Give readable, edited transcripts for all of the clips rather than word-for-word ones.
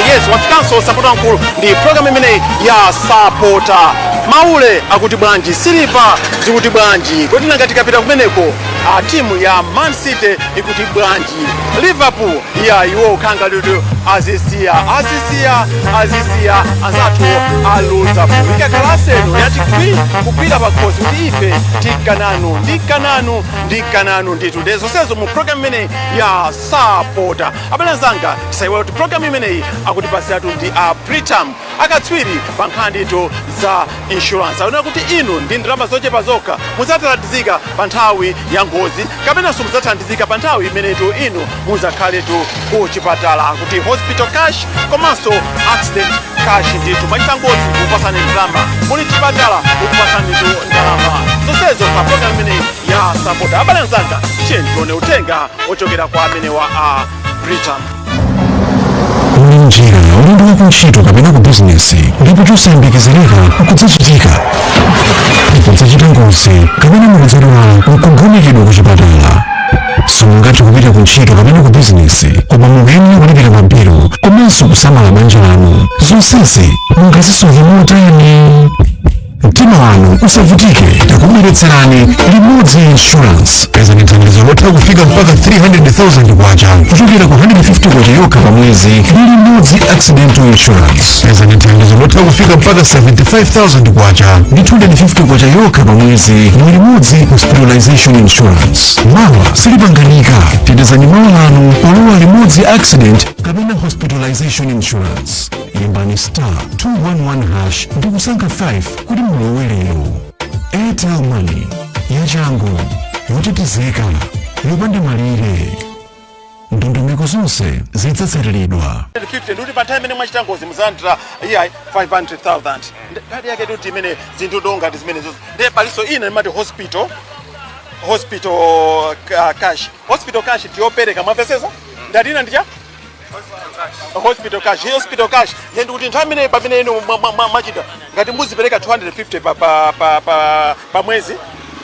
Yes, wafikanso sapota mkulu ndi program imeneyi ya Sapota. Maule akuti bwanji, Silver zikuti bwanji, kodi nanga tikapita kumeneko a timu ya Man City ikuti bwanji, Liverpool ya iwo khanga lero azisiya azisiya azisiya anzathu aluza. Ikakhala Arsenal yati kugwira pakhosi kuti ife tikananu ndikananu ndikananu ndithu. Ndi zonsezo mu program imeneyi ya Sapota. Abale anzanga, tisayiwale kuti program imeneyi akutipasiratu ndi a Britam, akatswiri pa nkhani ndithu za insurance. Akunena kuti inu ndi ndalama zochepa zokha mudzathandizika pa nthawi ya ngozi kapenanso mudzathandizika pa nthawi imenetu inu muzakhaletu ku chipatala, akuti hospital cash komanso accident cash. Ndithu mwachita ngozi, kupasani ndalama, muli chipatala, ukupasanitu ndalama, zonsezo pa program imeneyi ya Sapota. Abale anzanga, tiyeni tione uthenga ochokera kwa amene wa a Britam. Muli njira ulendo wa kuntchito kapena ku bizinesi ndipo chosayembekezereka nkudzachitika, mukudzachita ngozi kapena mukudzadwala nkugonekedwa ku chipatala. Simungathe kupita ku ntchito kapena ku bizinesi, koma mukuyenera kulipira mabilu komanso kusamala banja lanu. Zonsezi mungazisolve motani? Mtima wanu usavutike, takubweretserani Limodzi Insurance. Pezani thandizo lotha kufika mpaka 300,000 kwacha kuchokera ku 150 kwacha yokha pa mwezi ndi Limodzi Accidental Insurance. Pezani thandizo lotha kufika mpaka 75,000 kwacha ndi 250 kwacha yokha pa mwezi ndi Limodzi Hospitalization Insurance. Mawa silipanganika, tetezani mawa lanu polowa Limodzi Accident kapena Hospitalization Insurance. Imbani *211# ndi kusankha 5 kuti mulowe lero. Airtel Money, yachangu, yotetezeka, yopanda malire. Ndondomeko zonse zidzatsatiridwa. 50 ndikuti pa nthawi imene mwachita ngozi muzalandira iyayi 500,000. Kadi yake ndikuti imene zinthu ndongati zimene zonse. Ndiye palinso ina imati hospital cash. Hospital cash ndiyopereka, mwamvesesa? Ndati ina ndicha hospital cash. Hospital cash ndiye ndikuti nthawi imene pamene inu mwachita, ngati muzipereka 250 pa mwezi,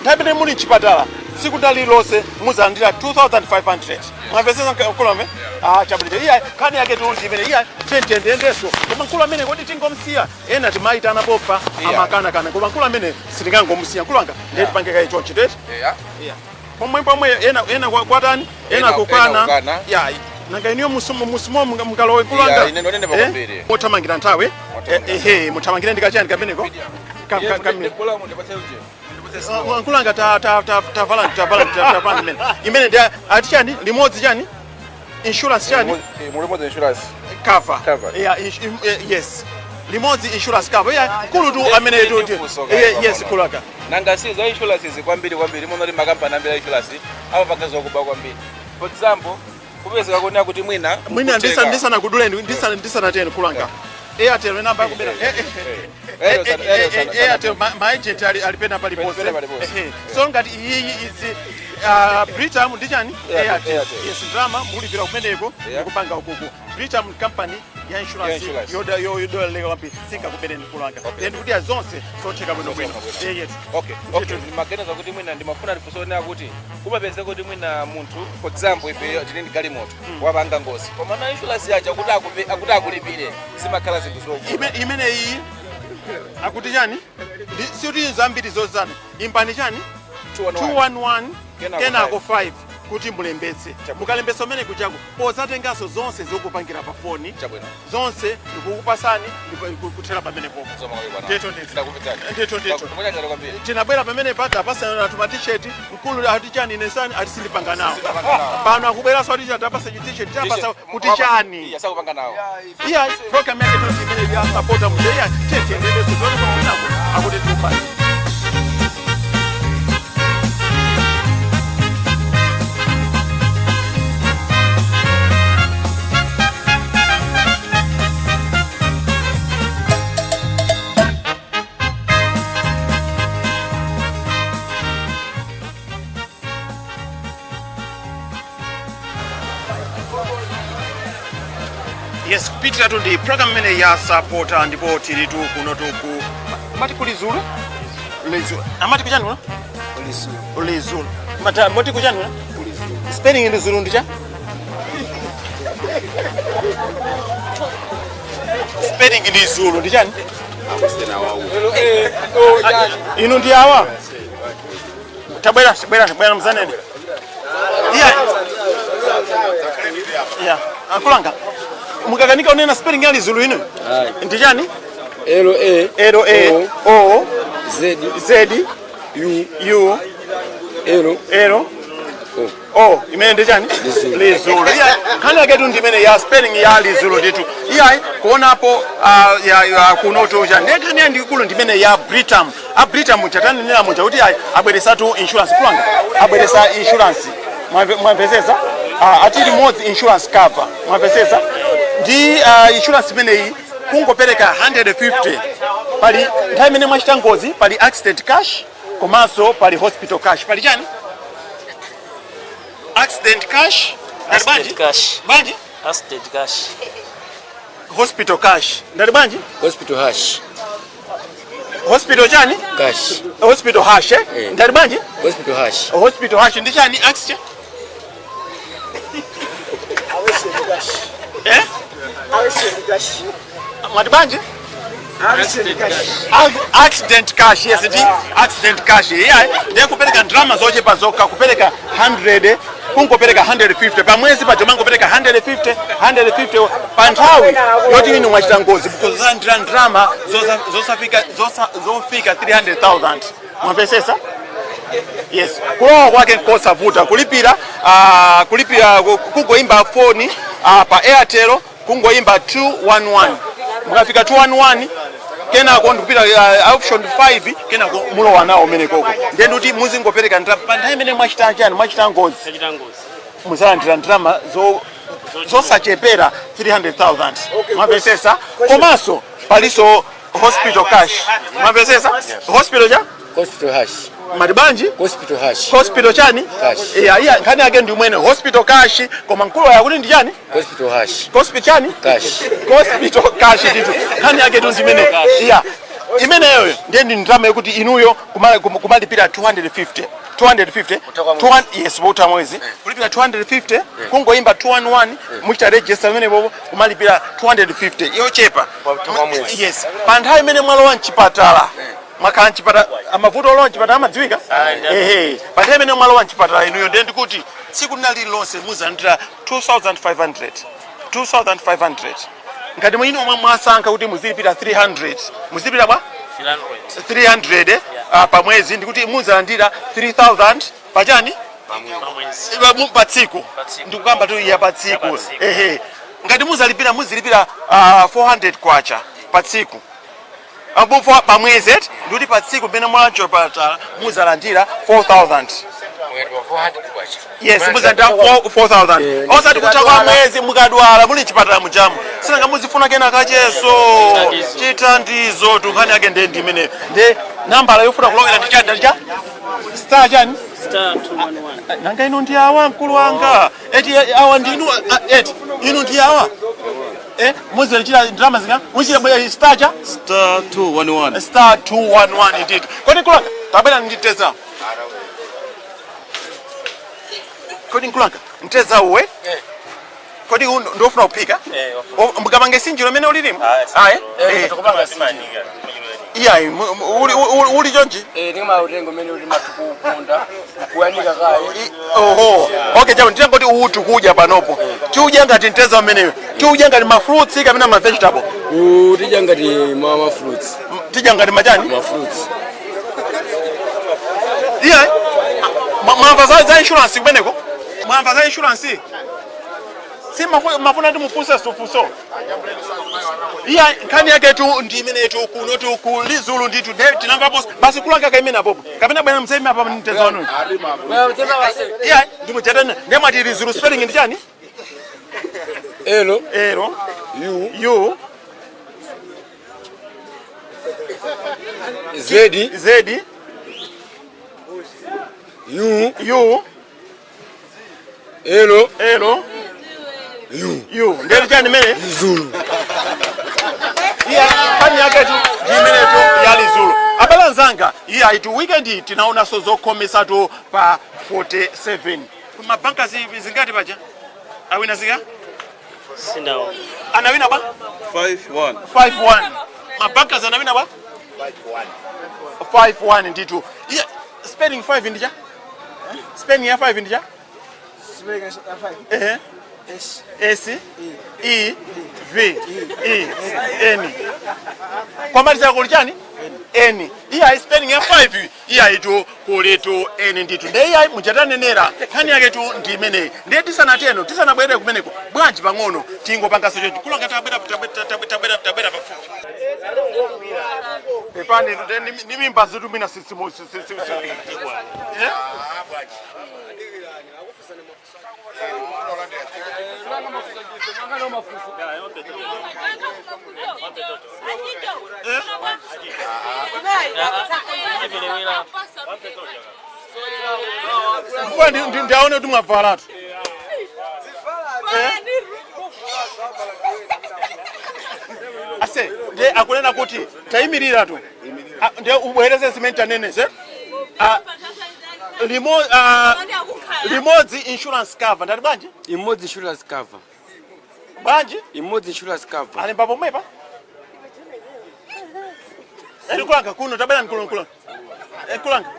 nthawi imene muli mchipatala tsiku lililonse muzalandira 2500. Mwamvesesa, mkulu amene? Ah, chabwino. Iya, nkhani yake tu ndi imene. Iya, tiyendendenso. Koma mkulu amene kodi tingomsiya? Ena timayitana popha amakanakana, koma mkulu amene sitingangomusiya. Mkulu anga, ndiye tipange kaye chonchi tete. Yeah. Pomwe pomwe ena kwatani ena Ena kukana. kukana. Ya, nanga iniyo musumo mukalowe, mkulu Yeah, anga? ine ndonene pakwambiri. Muthamangira nthawi. Muthamangira. Ehe, muthamangire ndikachani kameneko. Mkulu anga, tavala tavala tavala imene imene ndi ati chani, Limodzi chani, insurance chani? Limodzi Insurance Cover. Cover. Yeah, yes, Limodzi Insurance cover. Yeah, mkulu tu amene tu Ndifunso Yes, mkulu anga. Nanga si za insurance izi kwambiri kwambiri, muno ndi makampani ambiri a insurance amapanga zokuba kwambiri. For example, kupezeka kuonera kuti mwina Mwina ndisanakuduleni, ndisanateni, mkulu anga, Airtel namba yakubera. Airtel ma agent ali pena paliponse. Pena paliponse. Ehe. So ngati iyiyi izi Britam ndi chani? Airtel. Airtel. Airtel. Yes, ndalama mulipira kumeneko ndikupanga ukuku. Britam company ya insurance Ya insurance. yoda yodoleka kwambiri, singakubereni, mkulu wanga. Then kuti zonse zotheka bwino bwino. Zotheka bwino. Yes. Okay, ndimaganiza kuti mwina ndimafuna ndifunse kuti kumapezeka kuti mwina munthu, for example, ife tili ndi galimoto, wapanga ngozi, koma na insurance yaja kuti akuti akulipire, zimakhala zinthu zovuta. Imene iyi akuti chani, sikuti zambiri zozana. Imbani chani? 211. 211 Kenako. Kenako 5 kuti mulembetse. Chabwino. Mukalembetsa umene kuchako pozatenganso zonse zikupangira pa foni Chabwino. zonse ndikukupasani ndipo kuthera pamenepo. Ndithu, ndithu. Ndakupitsani. Ndithu, ndithu. Ndakupitsani kwambiri. Tinabwera pamene pata pasana athu ma t-shirt. Mkulu ati chani, ine sani ati sindipanga nawo. Sindipanga nawo. Pano akubweranso ati tapasa t-shirt, tapasa kuti chani? Iya, sakupanga nawo. Iya, program yake tu imene ya Sapota mje. Iya, tiyendese zone kwinako akuti tupa. Yes, kupitira tu ndi program imene ya Sapota, ndipo tili tu kuno tu ku mati kuli Zulu, Lizulu, amati kuchani kuno? Lizulu. Mata moti kuchani kuno? Spelling ndi Zulu ndi cha Spelling Lizulu ndi chani? Inu ndi awa, tabwera, bwera, bwera mzanene. Iya, ankulanga, mukakanika unena spelling ya Lizulu inu ndi chani? L A L A O Z Z U U L L O. Imene ndi chani? Lizulu. Lizulu. Iya, nkhani yaketu ndi imene ya spelling ya Lizulu nditu. Iyayi, kuonapo ya kunoto cha ndiye nkhani ya ndikulu ndi imene ya Britam. A Britam chatanenera muja kuti ayi, abweresatu insurance kulanga, abweresa insurance. Mwamvesesa? Ati limodzi insurance cover, mwamvesesa? Ndi insurance imeneyi kungopereka 150, pali nthawi imene mwachita ngozi, pali accident cash komanso pali hospital cash. Pali chani? Accident cash. Ndali bwanji? Accident cash. Bwanji? Accident cash. Hospital cash. Ndali bwanji? Hospital hash. Hospital chani? Cash. Hospital hash, eh? Eh. Ndali bwanji? Hospital hash. Hospital hash ndi chani? Accident, eh? Mwati bwanji? Accident cash, yes, ndi accident cash. Yeah, ndiye kupereka ndalama zochepa zokha, kupereka 100, kungopereka 150 pa mwezi paja, mangopereka 150, 150 pa nthawi yoti inu mwachita ngozi, kuzalandira ndalama zofika 300,000. Mwamvesesa? Yes, kulowa kwake nkosavuta kulipira, kulipira kungoimba foni pa Airtel, kungoimba 211. Mukafika 211, kenako ndikupita option 5, kenako mulowa nawo umene koko. Ndiye ndikuti muzingopereka ndalama pa nthawi imene mwachita chani? Mwachita ngozi. Chachita ngozi. Muzalandira ndalama zosachepera 300,000. Mwamvesesa? Komanso palinso hospital cash. Mwamvesesa? Hospital cha Hospital hash. Mati bwanji? Hospital hash. Hospital chani? Cash. Iya, nkhani yake ndi umwene hospital cash, koma mkulu yakuti ndi chani? Hospital hash. Hospital chani? Cash. Hospital cash nditu. Nkhani yake tu ndimene iya imeneyo. Ndiye ndi ndalama yokuti inuyo kumalipira 250, 250, 200, yes, bota mwezi kulipira 250, kungoimba 211, muchita register imene bobo, kumalipira 250 yochepa. Kwa mwezi. Yes, pa nthawi imene mwalowa mchipatala, mwakhala mchipatala, amavuto olowa mchipatala amadziwika. Ehe, pa nthawi imene mwalowa mchipatala inuyo, ndiye ndikuti tsiku lina lililonse muzalandira 2500, 2500. Ngati mwini omwe mwasankha kuti muzilipira 300, muzilipira bwa 300. 300 pa mwezi, ndikuti muzalandira 3000 pachani? Pamwezi. Pa tsiku. Pa tsiku. Ndikukamba tu ya pa tsiku. Ya pa tsiku. Ehe, ngati muzalipira, muzilipira 400 kwacha pa tsiku, abufa pa mwezi eti, ndikuti pa tsiku pamene mwachopatala muzalandira 4000. Yes, muzalandira 4000, osati kutha kwa mwezi. Mukadwala muli mchipatala mujamu, sinanga muzifuna kena kacheso Chithandizo. Chithandizo tu. Nkhani yake ndiye ndimene. Ndiye nambala yofuna kulowera ndi chani? Ndi cha star chani? Star 211. Nanga inu ndi awa, mkulu wanga eti? Awa ndi inu, eti inu ndi awa, eh? Muzilipira ndalama zinga muchita bwe star cha Star 211. Star 211 ndithu. Kodi nkulanga, tabwera nditeza. Kodi nkulanga, mteza uwe, kodi ndofuna kuphika? Mukapange sinjiro imene ulilimo? Ayi, iyayi, uli chonchi. Eh, ndingama utengo umene uli matukukonda kuyanika kaye. Oho, okay, chabo nditangoti uwu tikudya panopo, tiudya ngati mteza umeneyo, tiudya ngati ma fruits kapena ma vegetable? Utidya ngati ma fruits. Tidya ngati machani? Ma fruits. Iye, mwamva za insurance kumeneko? Mwamva za insurance? Si mafuna ti mufunse sufuso? Iya, nkhani yake tu ndi imene tu kuno tu ku Lizulu nditu. De tinamvapo basi kulanga kaimene apopo, kapena bwana msemi apa mteza wanu. Iya, ndimujatana ndiye mwati Lizulu spelling ndi chani? L L U U Z Z U U L L U. U. Ndiye chani imene? Zulu. Iya, nkhani yake tu ndi imenetu ya Lizulu. Abale anzanga, iya, itu weekend tinaonanso zokhomesatu pa 47 mabanka zingati paja awina zinga? Sindaona. Anawina bwa? 5-1. 5-1. Mabankers anawina bwa? 5-1. 5-1 ndithu. Yeah, spelling 5 ndija? Spelling ya 5 ndija? Ehe. S S E V E N. Kwamaliza kuli chani? N. Iya spelling ya 5 iya itu kulitu N ndithu. Ndiye iya muchatanenera nkhani yake tu ndi imeneyi. Ndiye tisanateno tisanabwere kumeneko bwanji pang'ono tingopanganso chonchi. Kulonga tabwera tabwera tabwera tabwera pafupi. Pepani ndi mimba zitu mina sisimu sisimu. Eh? Mvua ndiaone kuti mwavalatu. Ase ndiye akunena kuti tayimirira tu. Ndiye ubwereze zimene taneneze. Limodzi insurance cover ndati bwanji? Imodzi insurance cover. Bwanji? Imodzi insurance cover. Ali mbapo mwepa? Eri kulanga kuno tabera nkulonkulo. Kulanga.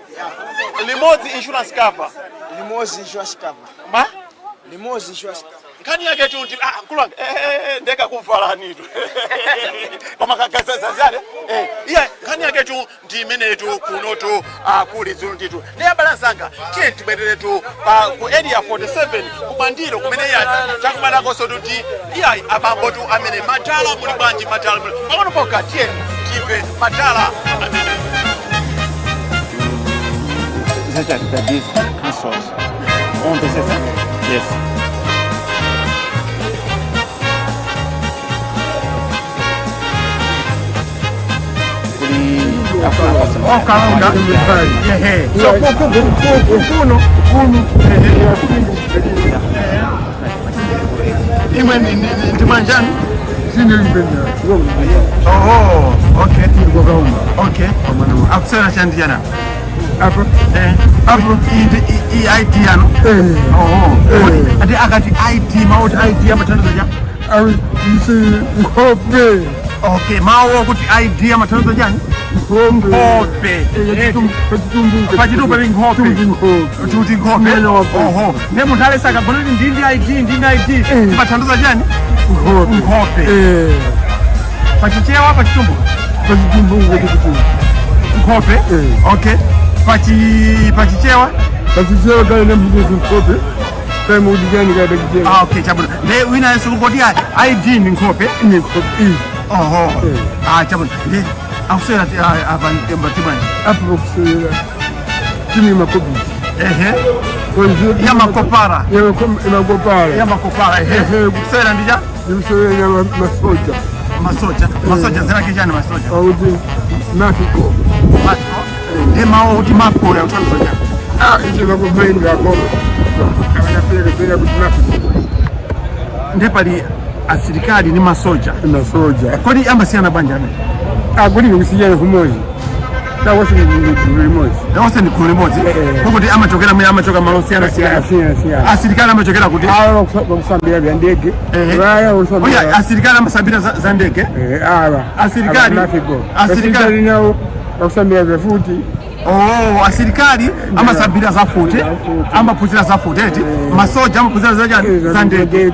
Limodzi insurance cover. Limodzi insurance cover. Ma? Limodzi insurance cover. Nkhani yake tu kulanga ndeka kumvalani tu. Koma kakazazale. Iye nkhani yake tu ndi imenetu kunotu kuli zulu nditu. Ndiye abale anga tiye tibwereretu pa ku area 47 kubandiro kumene iye chakumanakonso tuti iye abambo tu amene matala muli bwanji matala muli. Pang'ono pokha tiye tipe matala amene. Yes. So kuno kuno imwe ndi manjani. Oh, okay. Okay. Akusera chandi jana. Apa? Apo i ID yano. Oh. Ati akati ID mauti ID amathandizo ja. Awi nkhope. Okay, mawo kuti ID amathandizo jani? Nkhope. Pachitumbu pali nkhope. Tuti nkhope. Oho. Ndiye munthu alesaka gona kuti ndindi ID ndindi ID. Timathandizo jani? Nkhope. Pachichewa pachitumbu. Nkhope. Okay. Pachichewa. Pachichewa kale nambukuti nkhope. Kale mukutijani kale pachichewa. Ah, okay, chabwino. Ndiye wina yesu kungoti ID ni nkhope. Ni nkhope. Oho. Ah, chabwino. Ndiye akusera apa tibwanji. Apa pakusewera timu yemakobisi. Ehe. Yamakopara. Yamakopara. Yamakopara. Ehe. Kusewera ndija? Ndikusewera masoja. Masoja. Masoja zirake chani masoja? Akuti mafiko. Mafiko? Ndiye mawo kuti mafiko ya uthandizo chani? Ah, icho makomaini akoma. Akanapeleka kuti mafiko. Ndiye pali asilikali ni masoja. Masoja. Kodi amasiyana bwanji amene? Akuti kusiyana kumozi. Tawose ndi limodzi. Tawose ndi gulu limodzi. Kuti amachokera mwe amachoka malo osiyana siyana. Siyana siyana. Asilikali amachokera kuti? Awa bakusambira bya ndege. Baya kusambira. Oya asilikali amasambira za ndege. Awa. Asilikali. Mafiko. Asilikali nawo bakusambira bya futi. Oh, asilikali amasambira za futi. Amaphunzira za futi eti. Masoja amaphunzira za chani? Za ndege.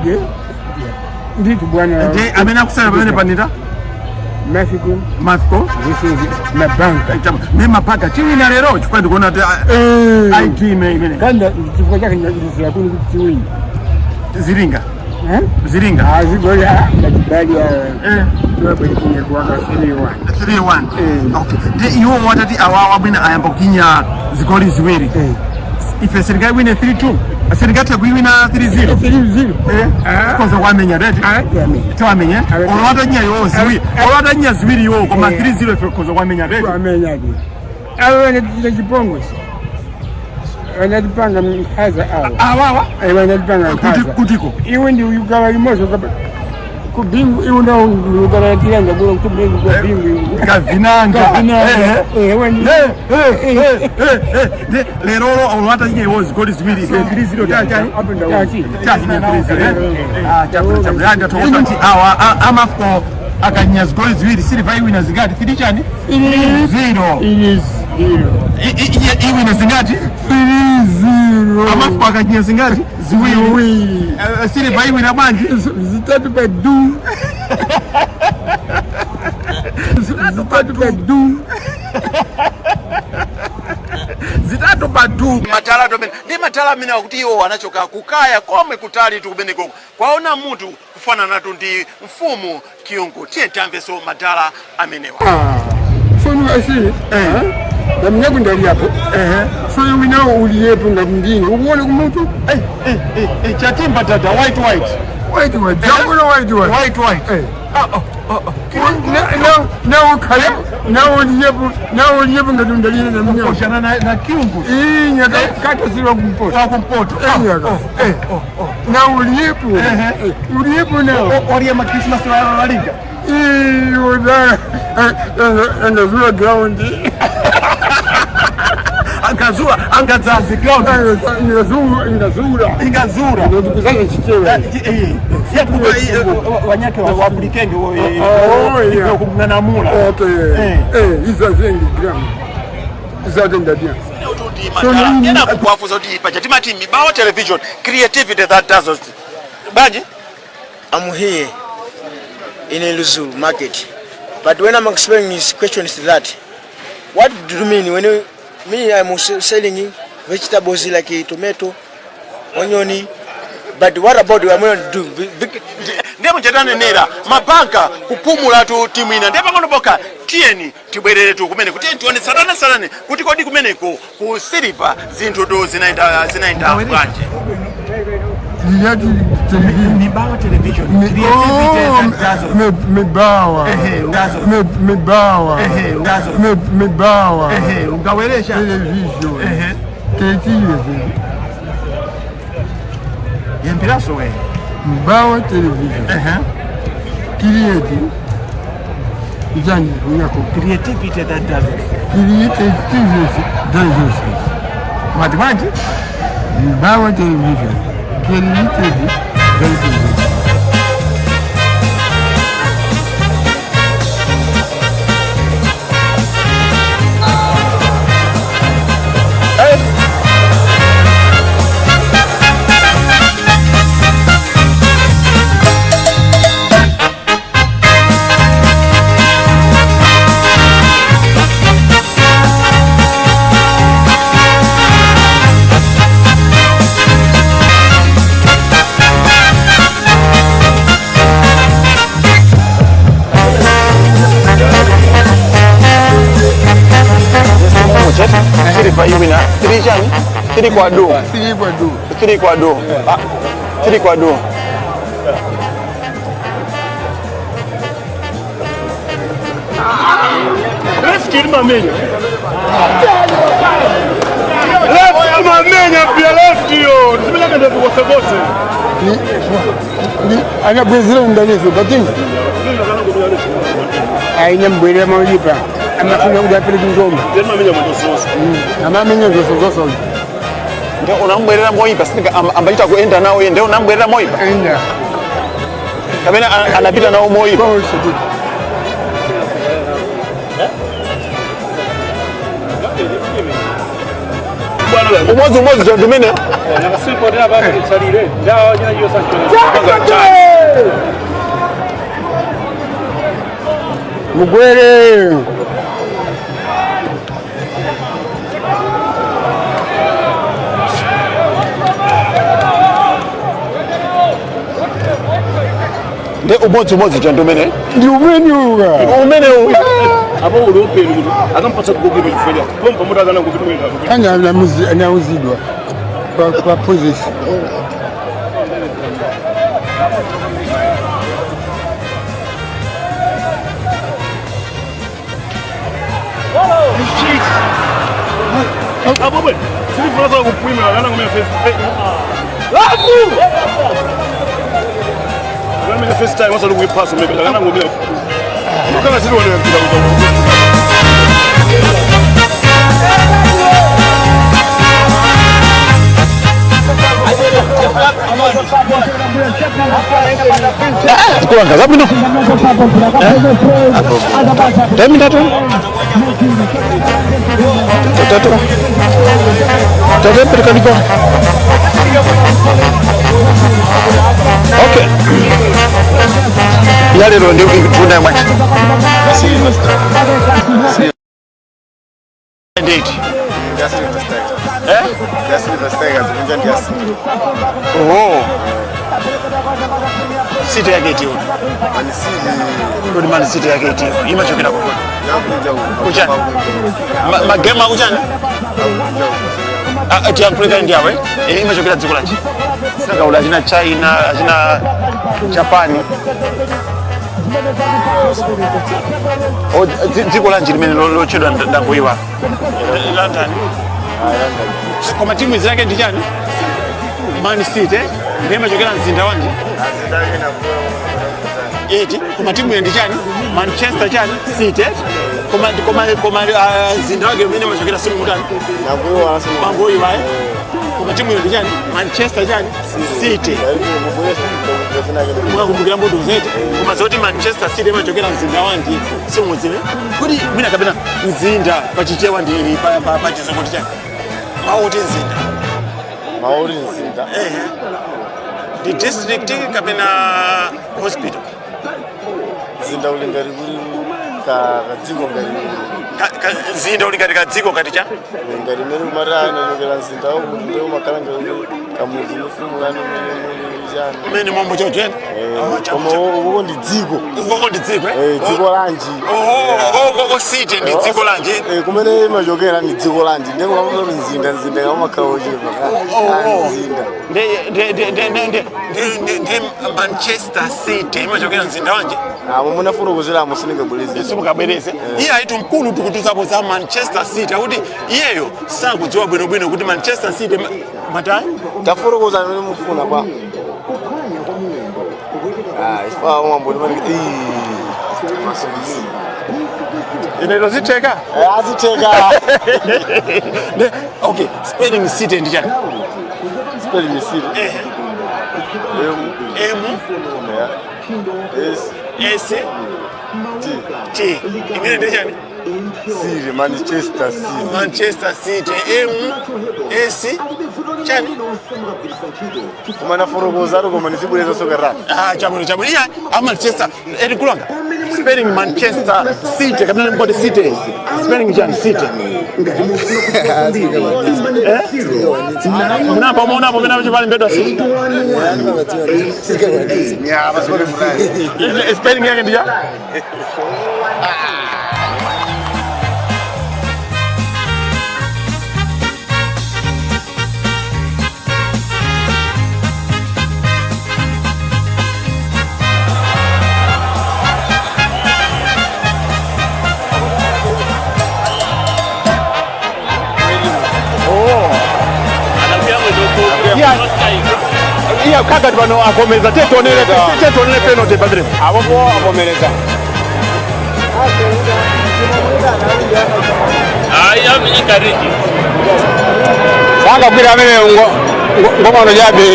Ndithu bwana. Ndiye amene akusewera pamene panita? Mafiko. Mafiko. This is mabanka. Ne mabanka tiwina lero chifukwa ndikuona kuti ID imene. Kanda chifukwa chake ndizira kuni kuti tiwina. Ziringa. Ziringa. Ah, zigoli ndachibali ya. Tuwabwere kuwaka 3-1. 3-1. Okay. Ndiye iwo watati awawa bwina ayamba kukinya zigoli ziwiri. Ife serikali wine 3-2. Serikali kuiwina 3-0. 3-0. Koza kwamenya redi. Tiwamenya. Olwatanya iwo ziwiri. Olwatanya ziwiri iwo koma 3-0 ife koza kwamenya redi. Kwamenya ke. Awo wanatichita chipongwe. Wanatipanga nkhaza awo. Awawa? Wanatipanga nkhaza. Kutiko. Iwe ndi ugawa limodzi ukapa. Kubingu iwo ndokalatiranga kuno kubingu kwa bingu. Kavinanga. Kavinanga. Wendi. Lerolo olwata nyine wo zigoli ziwiri 3-0 chacha chachinya 3-0. Ah, chabwino, chabwino. Anja tokoza kuti awa aMAFCO akanyinya zigoli ziwiri, Silver iwina zingati? 3 chani? 0. Is zero. Iwina zingati? 3-0. AMAFCO akanyinya zingati? Ziwiri. Ziwiri. Silver iwina bwanji? 3 pa du. 3 pa du. 3 pa 2. Matala amene ndi matala amene akuti iwo anachoka kukaya komwe kutali tu kumeneko kwaona munthu kufananatu ndi mfumu Kyungu. Tiye tamveso matala amenewa. Sono asi. Namnyaku ndali apo. Sono wina uliyepo ngati uwone kumutu. Chatimba tata white white. White white. Jangolo white white. White white. Na ukaya na uliyepo na uliyepo ngati ndali na mnyaku. Koshana na Kyungu. Inya kata silwa kumpoto. Wa kumpoto. Inya. Na uliyepo. Uliyepo na. Oriye ma Christmas walinga. Iyo da. Angazula ground. Angazura, angazazi ground. Ingazula, ingazula. Ingazura. Ndikuzaza chichewa. Wanyake wa bulikenge. Oh, yeah. Kumnanamula. Okay. Izazengi ground. Izazengi ground. Tena kuwafuza kuti paja timati Mibawa Television, creativity that does it. Bwanji? I'm here in Eluzulu market. But when I'm explaining this question is that, what do you mean when you, me I'm selling vegetables like tomato, onion, but what about I'm going to do? Big, Ndiye muchatanenera mabanka kupumula tu timu ina ndiye pang'ono pokha. Tiyeni tibwerere tu kumeneko, tiyeni tione satanasanane kuti kodi kumeneko ku Silver zinthu tu zinaenda zinaenda bwanji. Liyati television. Mibawa Television. Oh, Mibawa. Mibawa. Mibawa. Ungaweresha. Television. Creativity. Yempiraso we. Mibawa Television. Creative. Njani unyako. Creativity that does it. Creativity does it. Mwati bwanji? Mibawa Television. Creativity does it. Silver iwina 3 chani? 3 kwa do. 3 kwa do. 3 kwa do. Ah, 3 kwa do. Left imamenya. Left imamenya pia left yo. Tumelaka ndio kwa. Ni anabwezera ndalezo batinga. Aina mbwera maulipa. Amafuna kuti apere kungoma. Imamenya mtososo. Amamenya zoso zoso. Ndio unambwerera moipa singa ambachita kuenda nawo iye ndio unambwerera moipa. Enda. Kapena anapita nawo moipa. Konse kuti. Umodzi umodzi chondumene. Nakasipo tena basi tsalire. Ndawa jina hiyo sancho. Mugwere. Ndi umodzi umodzi chondumene. Ndi umene uga. Umene uyu. Apo uli open kuti akampatsa goalkeeper chifukwa. Pompa mutu akana kupita. Anya anauzidwa kwa position. Apo bwe. Sili furaha kupima akana ngomea first. Lafu! Ngomea first. time wasali kuipasa mimi kana ngomira. Kana sisi wale mpira kwa. Kulanga zabwino. Temi tatu. Tatu. Tatu pereka liko. Okay. Yale ndo ndio tuna mwachi. Ndeti. Eh? Oh. City yake itiyo. Kodi Man City yake itiyo. Imachokera kuko. Kuchani. Magema kuchani? Ah, tiyankhulika ndi awe. Eh, imachokera dziko lanji. Saka ula achina China, achina Japan. O dziko lanji limene lotchedwa ndangoiwa. London. Koma timu zake ndi chani? Man City, eh? Ndiye imachokera mzinda wanji? Eti, koma timu ndi chani? Manchester chani? City, eh? Koma mzinda wake umene imachokera simu mutani? Mangoiwa, eh? Koma timu ndi chani? Manchester chani? City. Mwakumbukira mbuto zete. Koma zoti Manchester City imachokera mzinda wanji simudziwe. Kuti mwina kapena mzinda pachichewa ndi pachizungu chani? Maoti mzinda. Maori mzinda. Eh. Ndi district kapena hospital. Mzinda uli ngati kuli kadziko ngati Mzinda uli ngati kadziko kati cha? Ngati mmene umati anachokera mzinda wakuti ndiye umakhala ngati kamudzi mfumu yanu mmene muli chani. Mmene mombo chocho ene? Koma ukoko ndi dziko. Ukoko ndi dziko eh? Eh, dziko lanji. Oh, ukoko city ndi dziko lanji. Eh, kumene imachokera ndi dziko lanji. Ndiye kukamva kuti mzinda mzinda kamakhala ochepa. Mzinda. Ndi Manchester City imachokera mzinda wanje. Amo munafotokozera amo sindingabwereze. Simukabwereze. Iye ayitu mkulu tikutizapo za Manchester City akuti iyeyo sakudziwa bwinobwino kuti Manchester City matani Tafotokoza amene mufuna pa. Ah, ifa mwambo ndi mani. Ine lozitheka? Eh, azitheka. Okay, spelling city ndi chani? Spelling city. Eh. M M S S T T. Imene ndi chani? City, Manchester City. Manchester City M S chani? Koma nafotokoza koma ndizibwereza soka. Ah, chabwino chabwino. Iya, a Manchester eri kulanga. Spelling Manchester City kapena mbodi City. Spelling chani City. Eh? Munapo munapo mena pali mbedwa City. Yeah, basore murayi. Spelling yake ndi cha? Iya kagati pano akomereza tetonere tetonere penalty pamene. Apopo akomereza. Ayi amenya kariji. Sanga kwira amene ngomano jabe.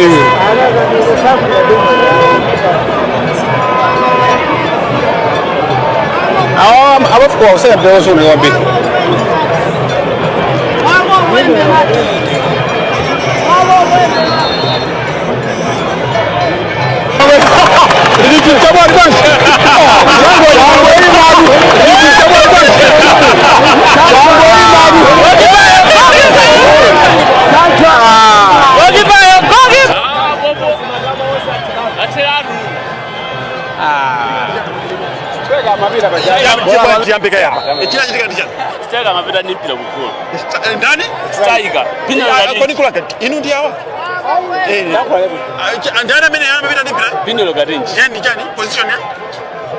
Awo abafuko usaya bdozo ni wapi. Chiyambika yapa. Chinachitika ndi chani? Striker amapita ndi mpira kugolo. Ndani? Striker. Pinelo Kodi kulaka inu ndi awa? Eh. Ndani amene amapita ndi mpira? Pinelo Garinji. Yeye ndi chani? Position ya?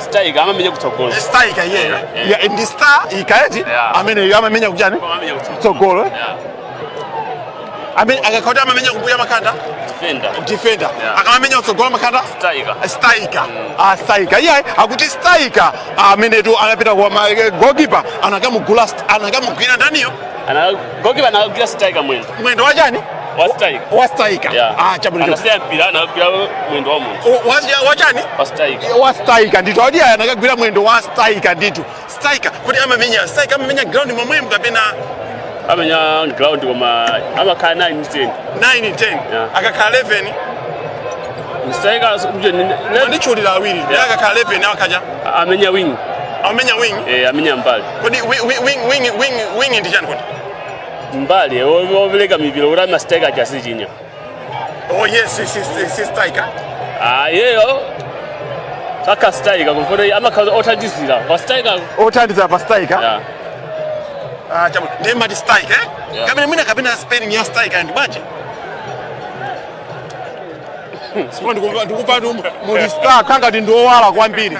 Striker amamenya kutsogolo. Striker yeye. Ya ndi star ikaeti amene amamenya kuchani? Amamenya kutsogolo. Tsogolo. Amene akakauta amamenya kumbuya makanda. Defender. Defender. Yeah. Akamamenya utsogolo makata Striker. Striker. Ah, striker. Iye akuti striker amenetu anapita kwa goalkeeper anakamugula, anakamugwira ndaniyo? Ana goalkeeper anagwira striker mwendo. Mwendo wa chani? Wa striker. Wa striker. Yeah. Ah, chabwino. Anasiya mpira, anagwira mwendo wa munthu. Wa chani? Wa striker. Wa striker ndithu. Adi anakagwira mwendo wa striker ndithu. Striker kuti amamenya, striker amamenya ground momwemo kapena? Amenya ground, koma amakhala 9 10. 9 10? Yeah. Akakhala 11? Striker mje. Anditchulira awiri. Yeah. Akakhala 11 akhaja? Amenya wing. Amenya wing. Eh, amenya mbali. Kodi wing ndi chani kodi? Mbali opereka mipira kuti ama striker achasichinya. Oh yes, si striker. Ah, yeyo aka striker kumfuna amakhala othandizira pa striker. Othandiza pa striker. Yeah. Ah, chabwino, ndiye mati striker, eh? Yeah. Kapena mwina kapena spelling ya striker ndi bwanji? Sipho ndikupa tu muli star kangati ndiowala kwambiri.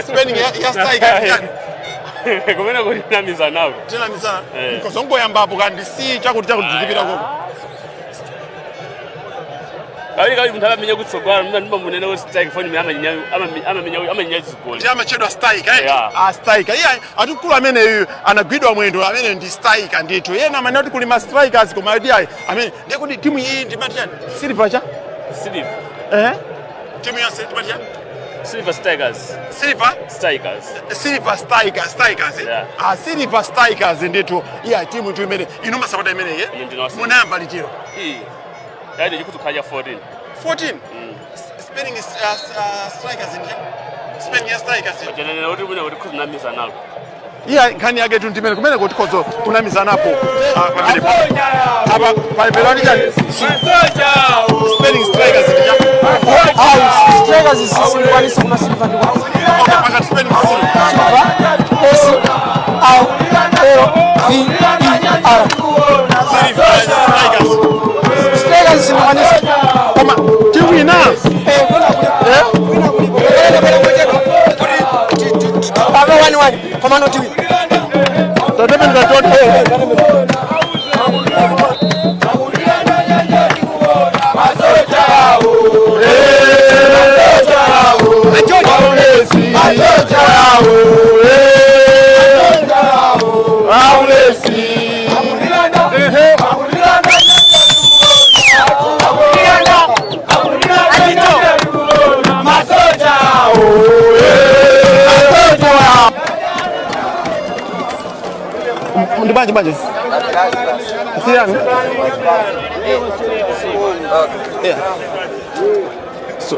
Spelling ya striker ndi chani? Kumene kuti namiza nawo. Tinamizana. Eh. Kozongoyambapo kandi si chakuti chakuti zipita koko. Kawiri kawiri munthu amamenya kutsogolo, ndimamunena kuti striker foni amamenya amamenya amamenya zigoli. Ndi amachedwa striker, eh? Yeah. Ah, striker. Iye ati mkulu ameneyu anagwidwa mwendo, amene ndi striker ndithu. Yena amene kuti kuli ma strikers, koma ati ayi amene ndiye kuti timu iyi ndimati chani? Silver cha? Silver. Eh, timu yonse timati chani? Silver Strikers. Silver Strikers. Silver Strikers, eh? Yeah. Ah, Silver Strikers ndithu. Iya, timu tu imene inu masapota imeneyi, eh? Ine ndinawasapota. Munayamba litiro? Iyi yaani chikuti 14. 14. Spelling is strikers ndi spelling ya strikers? Janenera kuti mwina kuti khuzinamiza nawo. Iya, nkhani yake tu ndimene kumene kuti khozo kunamizanapo. Ah, pamene apa paleperani chani? Spelling strikers ndi chani? Strikers sikwanisa kuma Silver ndikwanisa. Okay, pakati spelling silver. Silver, S I L V E R. Silver Strikers. Strikers sikwanisa. Koma tiwina. Eh, wina kulipo. Wina kulipo. Kuti pame 1-1, koma not win. Tatembenza toti. Ndi banje banje siyani? Yeah. So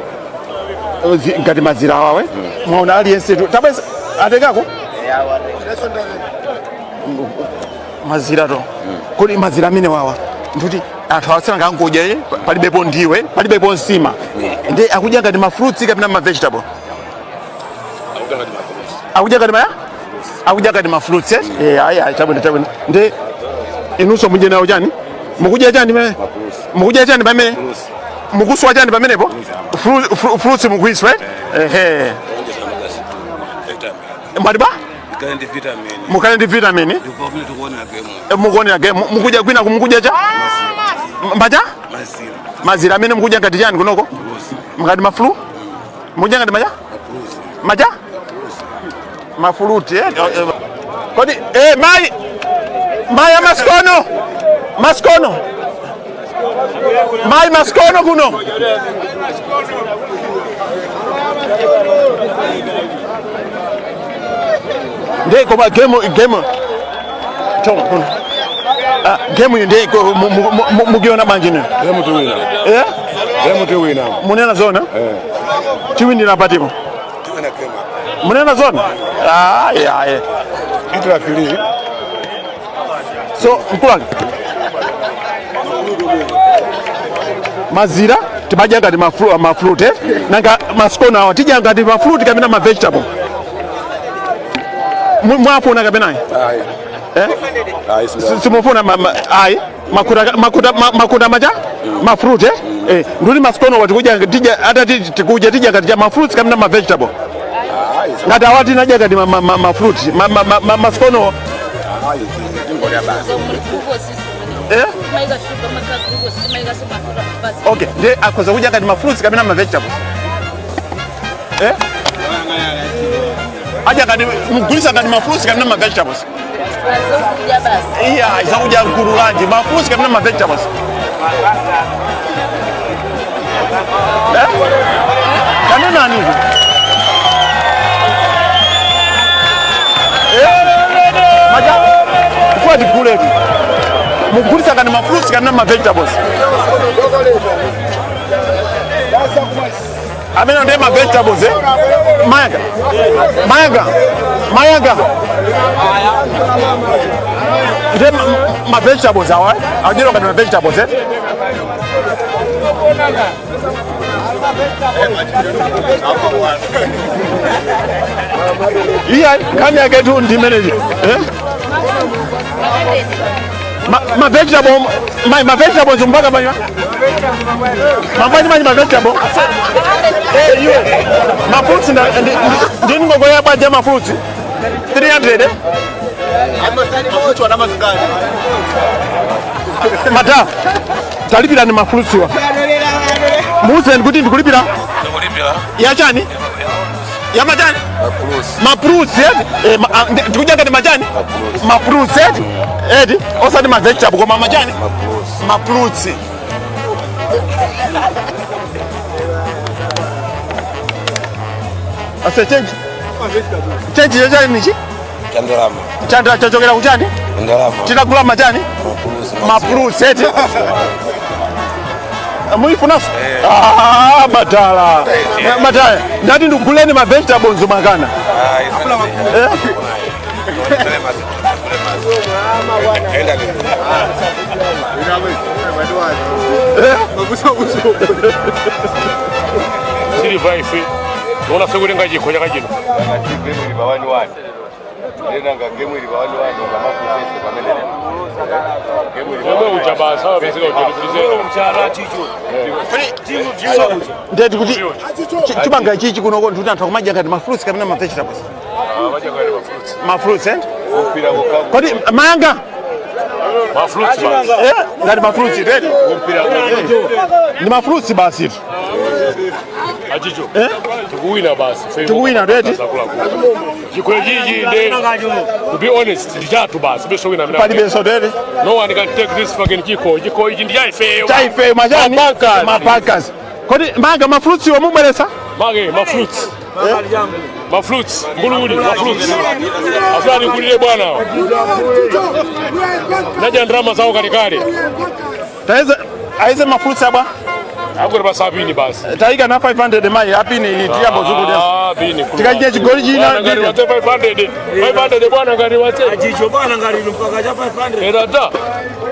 ngati mazira awawe mwaona aliyense tu tabweza atekako mazira to. Kodi mazira amene wawa ndikuti anthu awasanga angodya, eh, palibepo ndiwe, palibepo nsima, ndi akudya ngati ma fruits kapena ma vegetable? Akudya ngati maya, akudya ngati ma fruits, eh? Eh, ayi ayi, chabwino chabwino. Ndi inunso mudye nawo chani? Mukudya chani pamene? Mukudya chani pamene? Mukuswa chani pamenepo? Fruits mukuiswa, eh? Ehe, mwati ba Ikale ndi vitamin. Mukale ndi vitamin. Ndipo kumene tikuonera game. Eh, mukuonera game, mukudya kwina mukudya cha mbacha? Mazira. Mazira amene mukudya ngati chani kunoko? Mukati maflu mukudya ngati macha macha mafuluti, eh? Eh, kodi eh, mai mai amaskono maskono mai maskono kuno ndiye koma game game chongo kuno. Ah, game iyi ndiye mukiona bwanji nini? Game tiwina. Eh? Game tiwina. Munena zona? Eh. Tiwinira patipo? Tiwina game. Munena zona? Ayi ayi. Itira fili. So mkulanga mazira timadya ngati mafruit, eh? Nanga masikona awa tidya ngati mafruit kapena ma vegetable? Mwafuna kapena ayi? Ayi. Eh? Ayi. Simufuna ayi makuta makuta makuta macha mafruit, eh? Eh, nduli masikono wa tikudya tidya ata tikudya tidya ngati cha mafruits kapena ma vegetable? Ngati awa tinadya ngati mafruit masikono. Ayi, tingodya basi. Eh? Timaika shuga, makhala glucose, timaika so mafuta basi. Okay, ndiye akhoza kudya ngati ma fruits kapena ma vegetables, eh? Adya ngati mugulisa ngati ma fruits kapena ma vegetables? Zakudya basi. Iya, zakudya gulu lanji, ma fruits kapena ma vegetables, eh? Kanena nini, eh? Maja kuwa tiguletu mugulisa ngati ma fruits kapena ma vegetables? Amene ndiye ma vegetables, eh? Mayanga, mayanga, mayanga, ndiye ma vegetables awa, eh? Adyero ngati ma vegetables, eh? Iya, nkhani yake tu ndi imeneyi, eh? Ma vegetable, ma vegetables mpaka banywa mabwanyi manyi ma vegetable, eh? Iwe ma fruits ndi ngogoya bwaja ma fruits 300, eh? Mata talipira ni ma fruits wa muuzeni kuti ndikulipira yachani, ya majani, ma fruits, eh? Eh, ndikudya ngati majani, ma fruits, eh? Edi osati ma vegetable koma majani, ma fruits. Ase change, change chachani nichi? Chandalama. Chanda chachokera kuchani? Ndalama. Tinagula majani, ma fruits, eti? Muifunaso? Ah, matala matala, ndati ndikuguleni ma vegetables makana, eh? Eh? Siliva ife ona sekutenga chikho chaka chino. Game ili pa 1-1. Lenanga game ili pa 1-1 ngamakusese pamene. Game ili pa Omwe uja basi amapezeka uja. Ndeti kuti chimanga chichi kunoko ndikuti anthu akumadya ngati ma fruits kapena ma vegetables? Ma fruits, eh? Mpira kokha. Kodi mayanga? Ma fruits basi. Eh, ngati ma fruits eti? Ndi ma fruits basi tu. Achicho. Eh? Tikuwina basi. Tikuwina, eti? Chikho chichi nde, to be honest, ndi chathu basi beso wina mina. Palibenso eti? No one can take this fucking chikho. Chikho ichi ndi chaifeyo. Chaife majani. Mabankers. Mabankers. Kodi manga ma fruits womubweresa? Mange ma fruits. Ma fruits, mbululi, ma fruits. Afuna nikulire bwana. Naja ndrama zawo kalikale. Taize aize ma fruits abwa. Akuri pasapini basi. Taika na 500 mai apini tiyambo zukulya. Ah, bini. Tikadye chigoli china. Bwana ngati watse 500. 500 bwana ngati watse. Achicho bwana ngati mpaka cha 500. Era ta.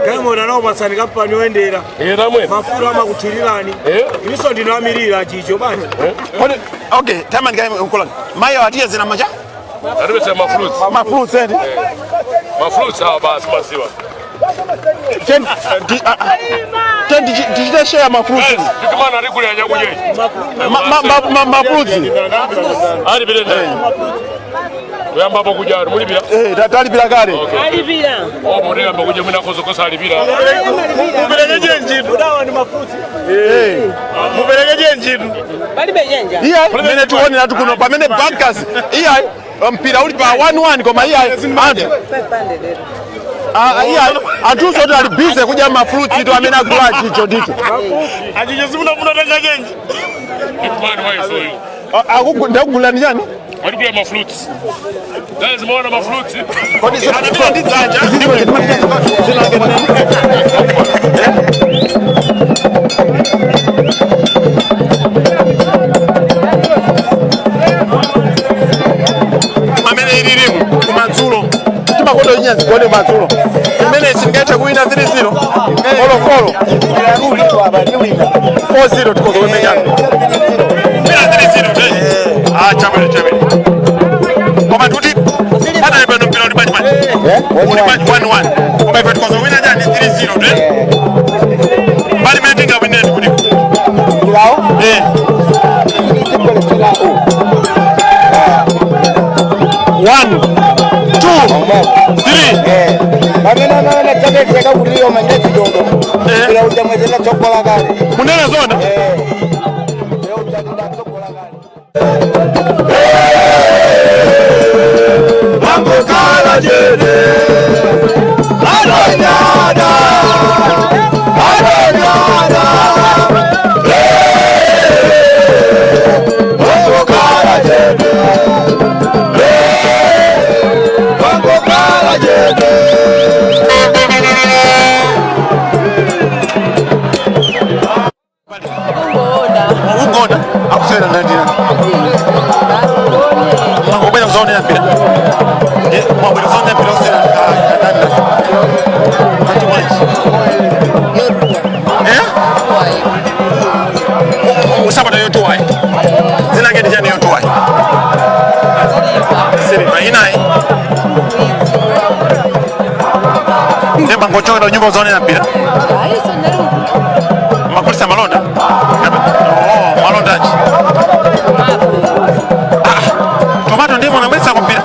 Gaimona nawo pasani kampani oyendera. Era mwe. Mafuta amakuthirirani. Eh? Iniso ndinoamirira achicho bwana. Kodi okay, tama ndikai nkolani. Mai atiye zina macha? Atipese ma fruits. Ma fruits, eti? Ma fruits awa basi maziwa. Ten tichite share ma fruits. Guys, tikumana ari chakudya ichi. Ma fruits. Alipire ndani. Kuyambapo kudya mulipira. Eh, talipira kale. Alipira. Oh, muteyamba kudya mwina kozokosa alipira. Muperekeje njitu. Udawa ni mafuti. Eh. Muperekeje njitu. Palibe chenja. Iya, pamene tionera tukuno pamene Bankers, iya, mpira uli pa 1-1 koma iya anthu Ah, iya anthu oti ali busy kudya ma fruits tu amene agula achicho ndithu. Achicho simunafuna tenga chenji. Big man waife uyu. Ndakugulani chani? Alipira ma fruits. Guys, muona ma fruits. Kodi anapita ndi dzanja? Pamene ililimu kumadzulo timakoto inyazi gone kumadzulo imene singaithe kuwina 3-0 olofolo 4-0 tikozo kumenyana mpira 3-0 te. Ah, chabwino, chabwino, koma ndikuti panali pano mpira uli bwanji bwanji? Uli bwanji? 1-1, koma ife tikozo kuwina chani? 3-0 te. Mbali imene tingawineni kuti eh 1 2 3. Pamene amaona chapezeka kuti iyo manyezi. Ndatsogola kale. Munena zona. Mangokala jene Adonyada Adonyada Mangokala jene Mangokala jene. Ugona akusera ndandira. Mwangobwera kuzaonera mpira. Mwabwera kuzaonera mpira kusera ndandira. Ati wanji. Eh? Usapata yotuwai. Zinake ndi chani yotuwai? Siliva inayi. Ndemba ngochokera nyumba kuzaonera mpira. Makulisa malonda. Oh, malonda achi. Ah, tomato ndimo namwesa kumpira.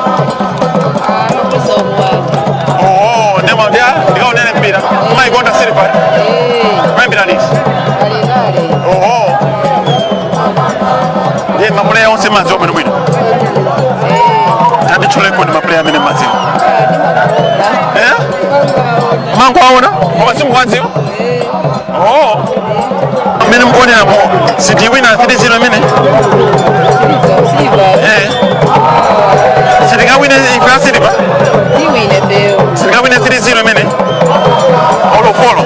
Oh, ndimo ndia ndikaonera mpira. Maikonda siliva. Mayambira liti? Oh. Ndiye mapuleya onse madzi omwe bwino. Tanditchuleko ndi mapuleya amene madziwo. Eh? Mangu aona? Koma simukuwadziwa? Oh. Amene mukuoneramo sitiwina 3-0 amene? Eh. Sitingawine ife asiliva? Sitingawine 3-0 amene? Olofolo.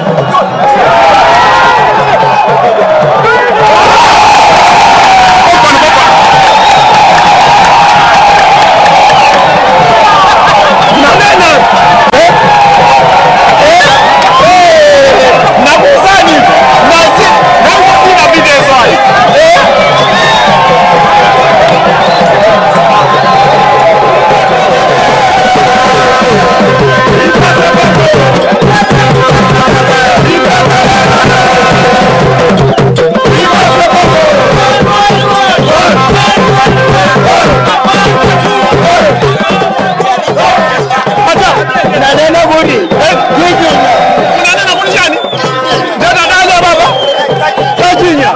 Nakuzani nakusina bidezwayi. Nanena kuti Unanena kuti chani? Ndadadala baba. Tachinya.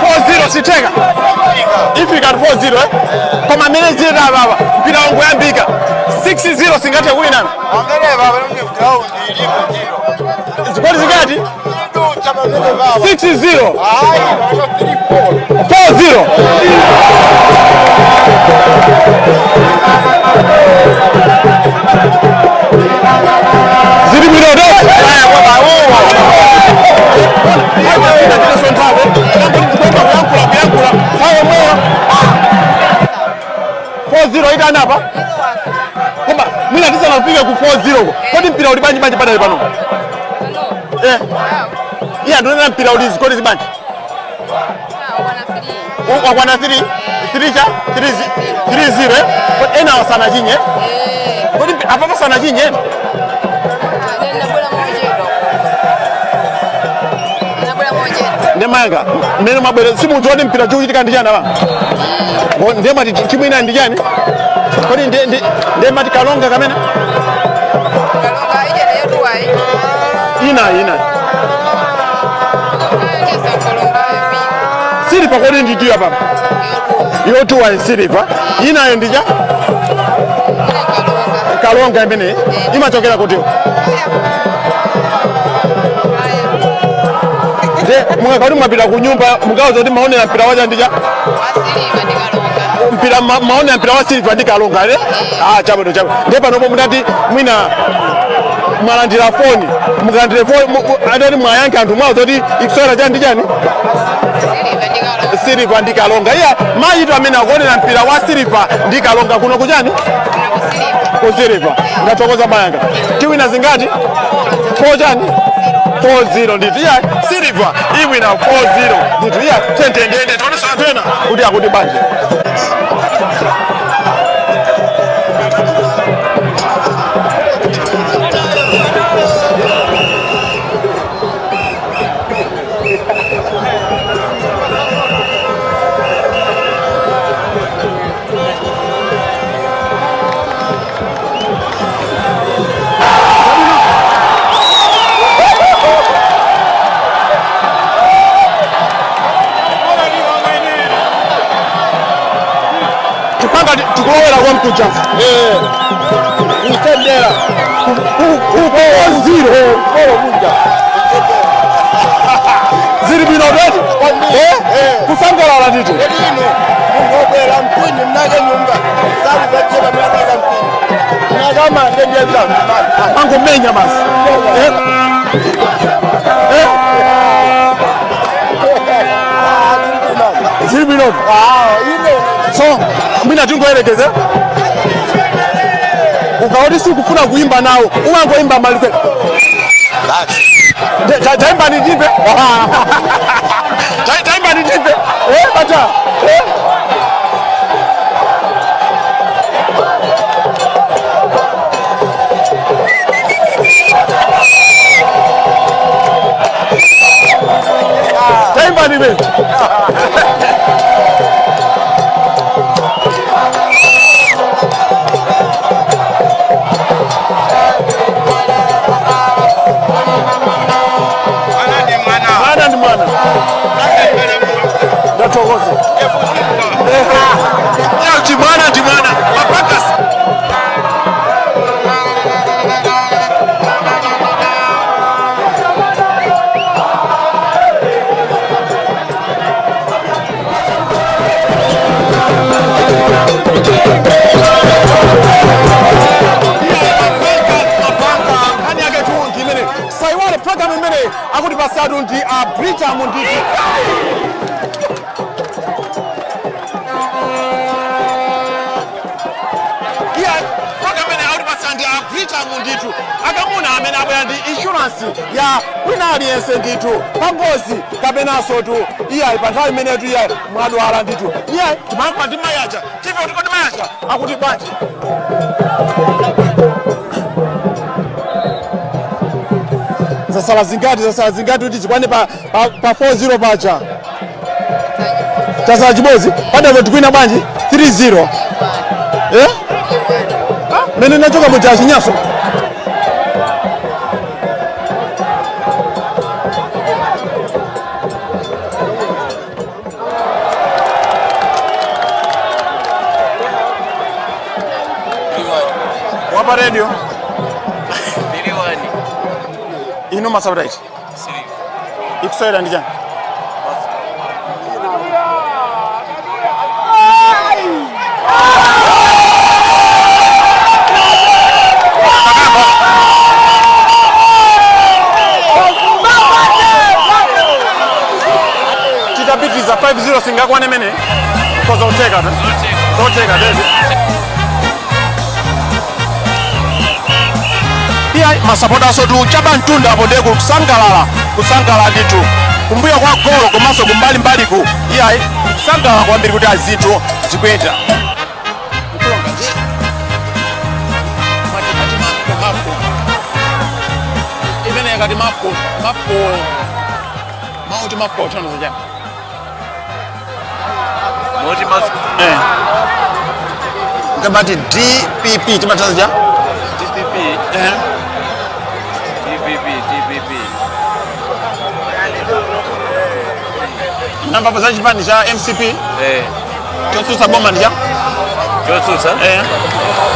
Four zero sitenga. Ifika 4-0 eh? Koma mene zira baba. Mpira wangu yambika. 6-0 singate wina. Amene baba ndi ground ilipo ndilo. Zigoli zingati? Nducha pamene baba. 6-0. Hayi, baba 3-4. 4-0. Zili bwino do. Aya kwa bawo. Four zero itana apa? Koma mwina tisanafike ku 4-0 ko. Kodi mpira uli banji banji padali pano? Eh. Iya ndonena mpira uli zigoli zibanji. Wakwana 3 3 cha 3 3 0 eh? Kodi ena wasana chinye? Kodi apa pasana chinye? Ndemanga mmene mwabwera simudziwa kuti mpira chikuchitika ndi chani apa? Ndiye mati timu ina ndi chani? Kodi ndiye mati kalonga kamene? Ina ina. Siliva kodi ndidiwa papa? Yotuwa siliva. Inayo ndija? Kalonga imene imachokera kuti? Nde mungakati mwapita ku nyumba mukauza kuti maonera mpira wacha ndija? Mpira maonera mpira wa siliva ndi kalonga ne? Ah, chabwino chabwino. Nde panopo mutati mwina mwalandira foni mukalandira foni adati mwayankha anthu mwawo zoti ikusewera chani ndi chani? Siliva ndi kalonga. Iya mayitu amene akuonera mpira wa siliva ndi kalonga kuno kuchani? Ku siliva. Ndathokoza mayanga. Tiwina zingati? 4 chani? 4-0 ndithu. Iya siliva iwina 4-0 ndithu. Iya tendendende tionesa anthu ena kuti akuti banje. Tipanga tikulowera kwa mkuja. Kutendera. Ku 0. Kolo kunja. Zili bwino beti? Eh? Kusangalala ndithu. Ino mungobwera mkwinyi mnake nyumba. Sabu zacheba mnaka mkwinyi. Mnakama ndiye bila. Angomenya basi. Eh? Eh? Zili bwino. Ah, ino. So, mwina tingoyerekeze. Ukaoti sikufuna kuimba nawo, umangoimba malikwe. Taimba nijimbe. Taimba nijimbe. Eh, bata. Eh? Taimba nibe. Mwana ndi mwana. Ndathokoza. Ya kuti mwana ndi mwana. Mapakasi. Nkhani yake tu ndi imene saiwale program imene akuti pasatu ndi a Britam nditi. Iya, program imene akuti pasatu ndi a Britam ndithu. Akamuna amene abwera ndi insurance ya wina aliyense ndithu pangozi kapenanso tu iyayi pa nthawi imenetu iyayi mwadwala ndithu iyayi timayankhula ndi mayacha chife kuti kodi mayacha akuti bwanji. Zasala zingati, zasala zingati kuti zikwane pa 4-0 pacha? Chasala chibodzi padapo tikwina bwanji 3-0. Eh, mene nachoka muja chinyaso. Wapa radio ino masaburaiti ikuswera ndi chani? Titapitiriza 5-0 singakwane mene kozoteka zoteka tete. Iya, masapota asotu chamantunda apo ndiye kusangalala, kusangalala ndithu kumbuyo kwa golo komanso kumbalimbaliku. Iyayi, kusangalala kwambiri kuti azinthu zikuyenda. Imene yakati mafco mafco mauti mafco tanoza chani? Moti mafco. Eh, ngamati DPP timatanza cha DPP. Eh. DPP, DPP. Namba za chipani cha MCP. Eh. Chotsutsa boma ndi cha Chotsutsa? Eh.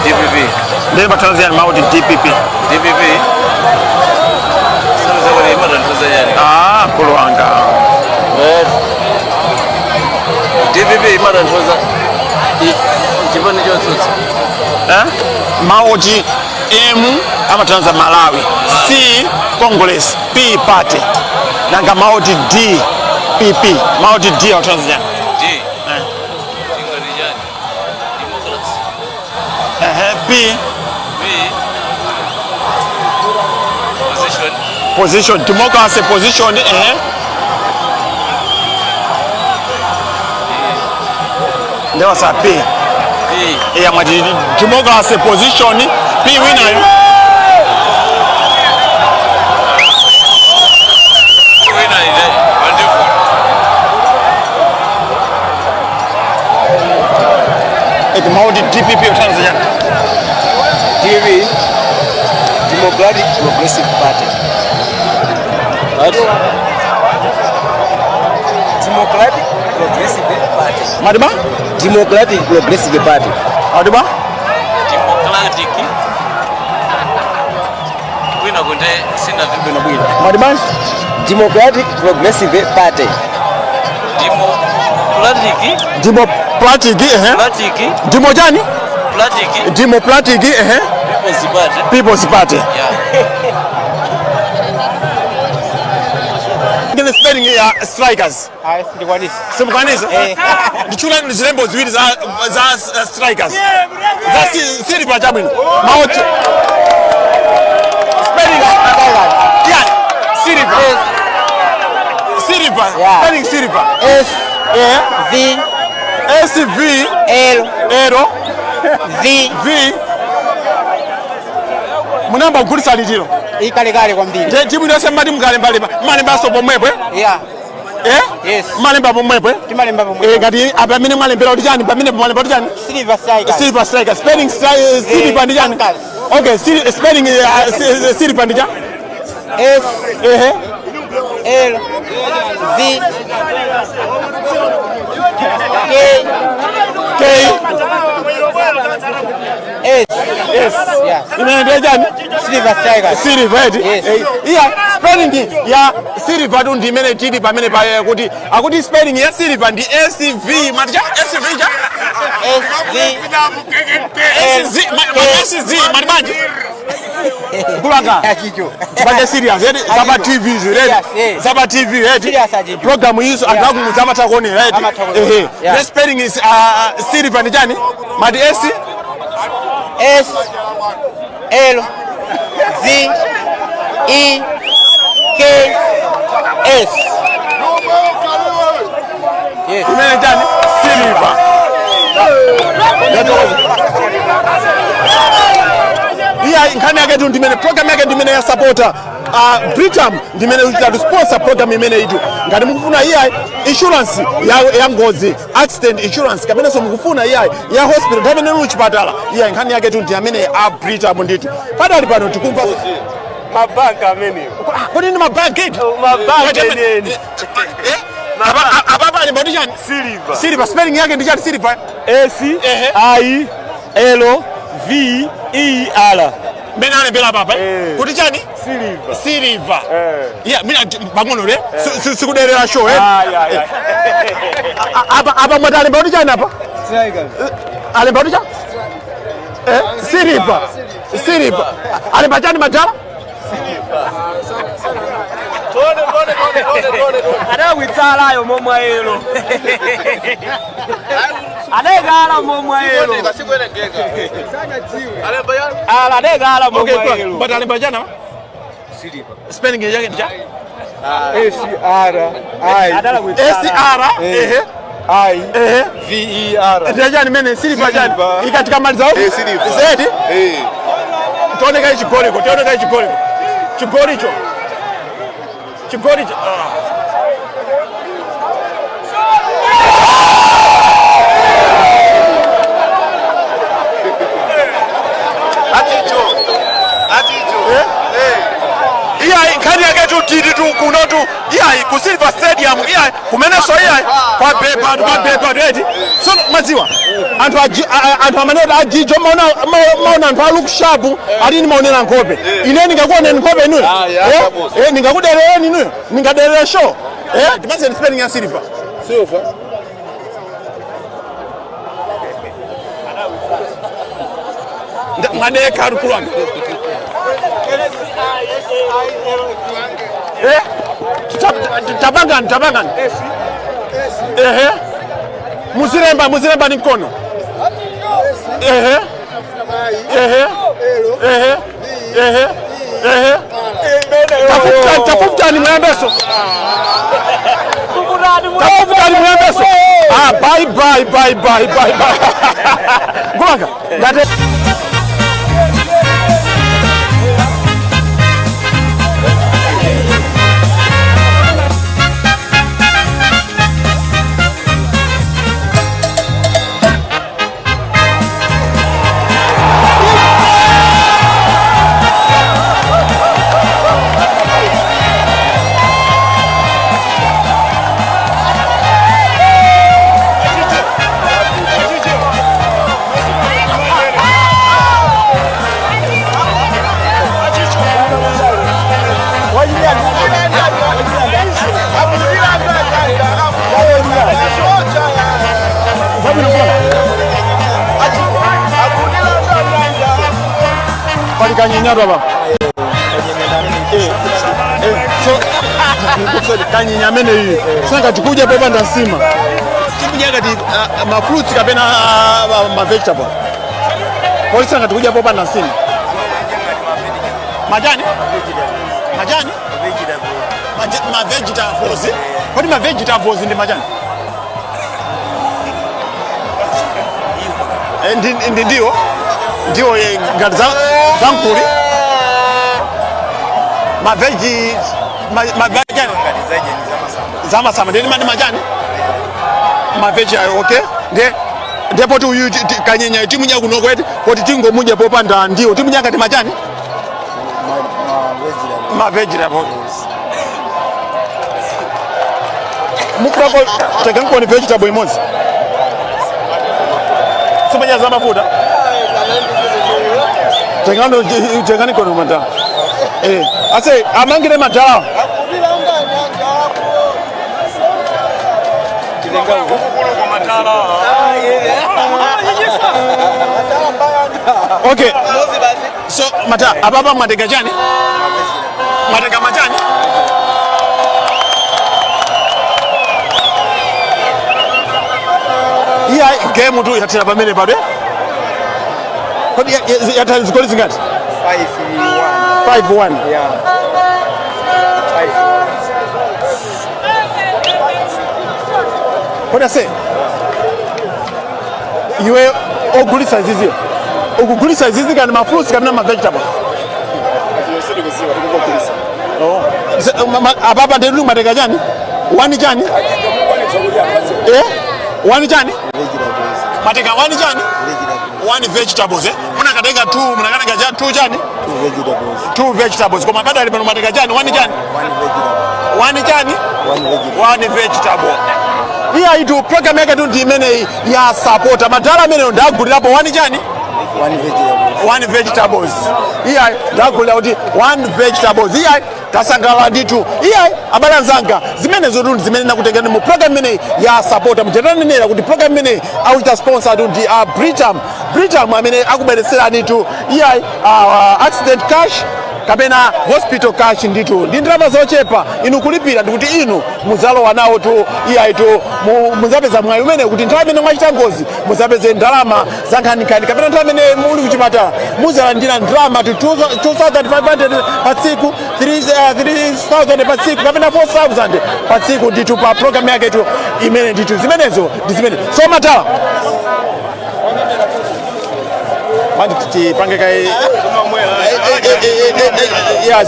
DPP. Ndiye matanzania mauti DPP. DPP. Sasa kuti imatanthauza chani? Ah, mkulu wanga. Eh. DPP imatanthauza chipani chotsutsa. Eh? Mauti M amatanza Malawi, C Congress, P party. Nanga mauti D PP, mauti D amatanza chani? D. Eh. Chingati chani? Democracy. Eh, P. P. Position. Position, democracy position, eh. Ndewasa P. P. Iya, mwati democracy position P winayo. Wina ile. Wonderful. Eti mauti DPP utanza chani? DP. Democratic Progressive Party. What? Democratic Progressive Party. Madiba? Democratic Progressive Party. Adiba? Democratic kwina kunde sina vibwino bwino. Madiba? Democratic Progressive Party. Democratic. Democratic, ehe. Democratic. Demo chani? Democratic. Democratic, ehe. People's Party. People's Party. Yeah. Ngene spelling ya Strikers. Ayi, sindikwanisa. Simukwanisa? Ndichula zilembo ziwiri za Strikers. Za Silver chabwino. Maocho. Spelling yeah, Silver. Silver. Yeah. Spelling Silver. S V S V L L V V. Munamba kugulisa litiro. Ikalekale kwambiri. Nde timu iliyonse mmati mukalembalemba malembaso pomwepo, eh? Yeah. Eh? Yes. Malemba pomwepo, eh? Timalemba pomwepo. Eh, ngati apa amene mwalembera kuti chani, pamene mwalemba kuti chani? Silver Strikers. Silver Strikers. Spelling Silver ndi chani? Okay, spelling Silver ndi chani? S Ehe. L V K K S. S. Yeah. Imene ndiye chani? Silver Strikers. Silver eti? Yes. Eh, iya, spelling ya Silver tu ndi imene tili pamene pa kuti akuti spelling ya Silver ndi SV mati cha SV cha S V S Z ma S Z mati banje kulanga Achicho. Tipake serious eti zapa TV izo eti Serious, eh. zapa TV eti Serious achicho. Program izo anthu akumudzi amatha kuonera eti. Amatha kuonera. Ehe. Yeah. The spelling is Silver ndi chani? Mati S S L V E K S. Yes. Imene chani? Silver. Iya, nkhani yake tu ndimene program yake ndimene ya supporter Britam ndimene uchitatu sponsor program imene itu. Ngati mukufuna iya insurance ya ngozi, accident insurance, kapenanso mukufuna iya ya hospital nthawi imene muli kuchipatala, iya nkhani yake tu ndi amene a Britam ndithu. Padali pano tikumva mabanka amenewo. Kodi ndi mabanka eti? Mabanka eneni. Apapa alemba ndi chani? Silver. Silver, spelling yake ndi chani Silver? S I L V E R. Mene alembera papa, eh? Kuti chani? Silver. Silver. Yeah, mina pang'ono le sikuderera show, eh? Ah, yeah, yeah. Apa apa mwati alemba kuti chani apa? Strikers. Alemba kuti chani? Eh? Silver. Silver. Alemba chani madala? Adawitsalayo momwe elo. Adekala momwe elo. Ala adekala momwe Okay, elo. but alemba chani apa? Spelling yake ndi chani? S R I S R ehe I ehe V E R. Ndiye chani mene Silver chani? Silver. Ikatikamaliza Eh, Silver. Zedi? Eh. Tioneka chigoliko, tioneka chigoliko. Chigolicho. Chigolicho. Ah. Aticho. Aticho. Iyayi nkhani yake tu tili tu kuno tu iyayi ku Silver Stadium iyayi kumenenso iyayi kwa bepa kwa bepa eti. So madziwa anthu anthu amene ajijo maona maona anthu a look sharp ati nimaonera nkhope. Ine ndingakuoneni nkhope inuyo. Yeah, Eh? sabusa. Eh, ndingakuderereni inuyo. Ndingaderere show. Eh, ndimaze spelling ya Silver. Silver. Mwadeka alukulanga. Eh? Tabangani, tabangani. Ehe. Muzilemba, muzilemba ni mkono. Ehe. Ehe. Ehe. Ehe. Ehe. Tafutani, tafutani mwembeso. Tafutani mwembeso. Ah, bye bye bye bye bye bye. Ngulanga. Ngate. Kanyenyatu apa. So kanyenya amene iyi sangati kudya popanda nsima, timudya ngati ma fruits kapena ma vegetable, poti sangati kudya popanda nsima. Majani, majani, ma vegetables. Kodi ma vegetables ndi majani? Ndi ndiwo, ndiwo ngati za mkuli maveji, majani zamasamba ndini mati majani maveji ayo. Okay, ndiye ndiye poti uyu kanyenya timudya kuno kweti, poti tingomudya popanda ndiwo, timudya ngati majani, ma vegetable. Mufurako tekankoni vegetable imodzi, simanya za mafuta. Tekano tekani kono mata ase amangire matala. Okay, so mata apapa mwatega chani? Mwatega machani? Iya, game tu yathera pamene padwe. Kodi yathera zigoli zingati? 5-1. Yeah. Kodi ase iwe ogulisa ziziyo, ukugulisa zizi kani ma fruits kapena ma vegetable? Oh. Apapa ndetu mwatega chani? Wani chani? Wani chani? Mateka wani chani? One vegetables, eh? Munakatenga two, munakatenga cha two chani? Two vegetables. Koma badali pano mateka chani? Wani chani? Wani chani? One vegetable. Iya, itu program yake tu ndi imeneyi ya sapota. Madala ameneyo ndagulirapo wani chani? One vegetables. Iya, ndagulira kuti one vegetables. Iya, tasangalala ndithu. Iya, abale anzanga, zimenezo tu ndi zimene nakutengani mu program imeneyi ya sapota. Mchetanenera kuti program imeneyi akuchita sponsor tu ndi Britam. Britam amene akubweretserani tu, iya, accident cash kapena hospital cash ndithu ndi ndalama zochepa inu kulipira, ndikuti inu muzalowa nawo tu, iyayi tu muzapeza mwayi umene kuti nthawi imene mwachita ngozi muzapeze ndalama za nkhaninkhani, kapena nthawi imene muli kuchipatala muzalandira ndalama tu 2500 pa tsiku, 3000 pa tsiku kapena 4000 pa tsiku ndithu pa program yake tu imene ndithu. Zimenezo ndi zimene. So matala manje tipange kai ya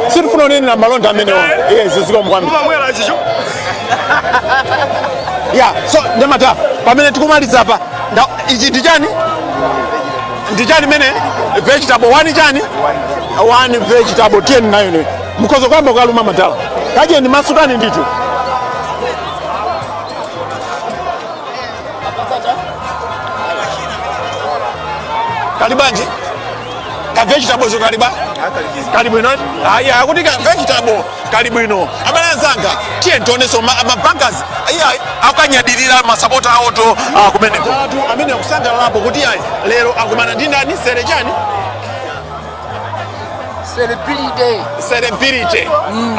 sitifuna unenera malonda amenewo. Yes, zikomo ya. So ndamata pamene tikumaliza apa, ichi ndi chani? Ndi chani mene? Vegetable one chani? One vegetable. Tiyeni nayo ne mukhoza kwamba kukaluma matala kajeni masukani ndithu. Kali bwanji ka vegetable zo? Kali ba kali bwino? Aya, akuti ka vegetable kali bwino. Abale anzanga, tiye tionenso mabankers iya akanyadirira masapota awo to kumeneko atu amene akusangalalapo kuti ayi lero akumana ndi ndani? Sere chani? Celebrity. Celebrity.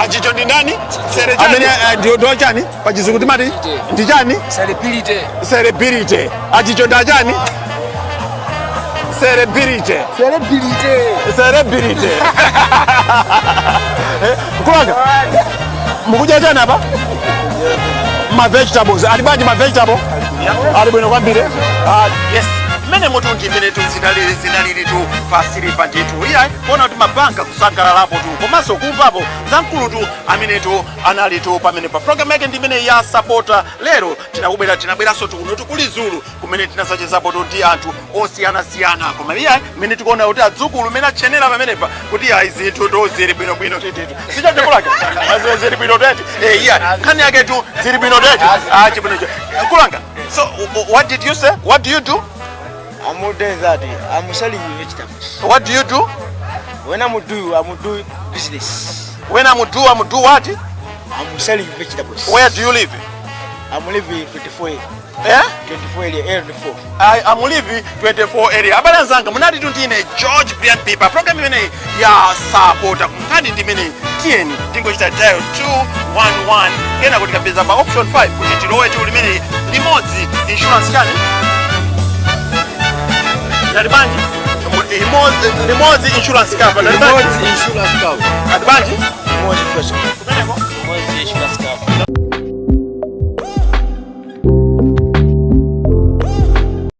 Achicho ndi ndani? Sere chani? Amene ndio chani pachizungu timati ndi chani? Celebrity. Celebrity. Achicho ndi achani? Celebrity. Celebrity. Celebrity. Mkulanga, mukudya chani apa? Ma vegetables. Ali bwanji ma vegetable? Ali bwino kwambiri. Yes, mmene mutu ndi mmene tu zinalili, zinalili tu pa Silver ndithu. Iya, kuona kuti mabanka kusangalalapo tu komanso kumvapo za mkulu tu amene tu anali tu pamene pa program yake ndi imene ya sapota. Lero tinakubwera, tinabweranso tu kuno kuli Zulu kumene tinasachezapo tu ndi anthu osiyanasiyana. Koma iya, mmene tikuona kuti adzukulu mmene achenera pamenepa kuti ayi zinthu tu zili bwinobwino tititu sichachakulaka zili bwino tete. Iya, nkhani yake tu zili bwino tete. Ah, chibwino kulanga. So what did you say? What do you do? I'm doing that. I'm selling vegetables. What do you do? When I'm do business. When I'm do, I'm do what? I'm selling vegetables. Where do you live? I'm living 24. Eh? 24 area, area 24. I am living 24 area. Abale anzanga, munati tundine George Brian Piper. Program imeneyi ya Sapota nkhani ndi imeneyi. Tiyeni tingochita dial 211 kena kuti kapeza pa option 5 kuti tilowe tiwu limeneyi limodzi insurance chani ndati banji limodzi insurance cover ndati banji Limodzi insurance cover. Ndati banji Limodzi insurance cover.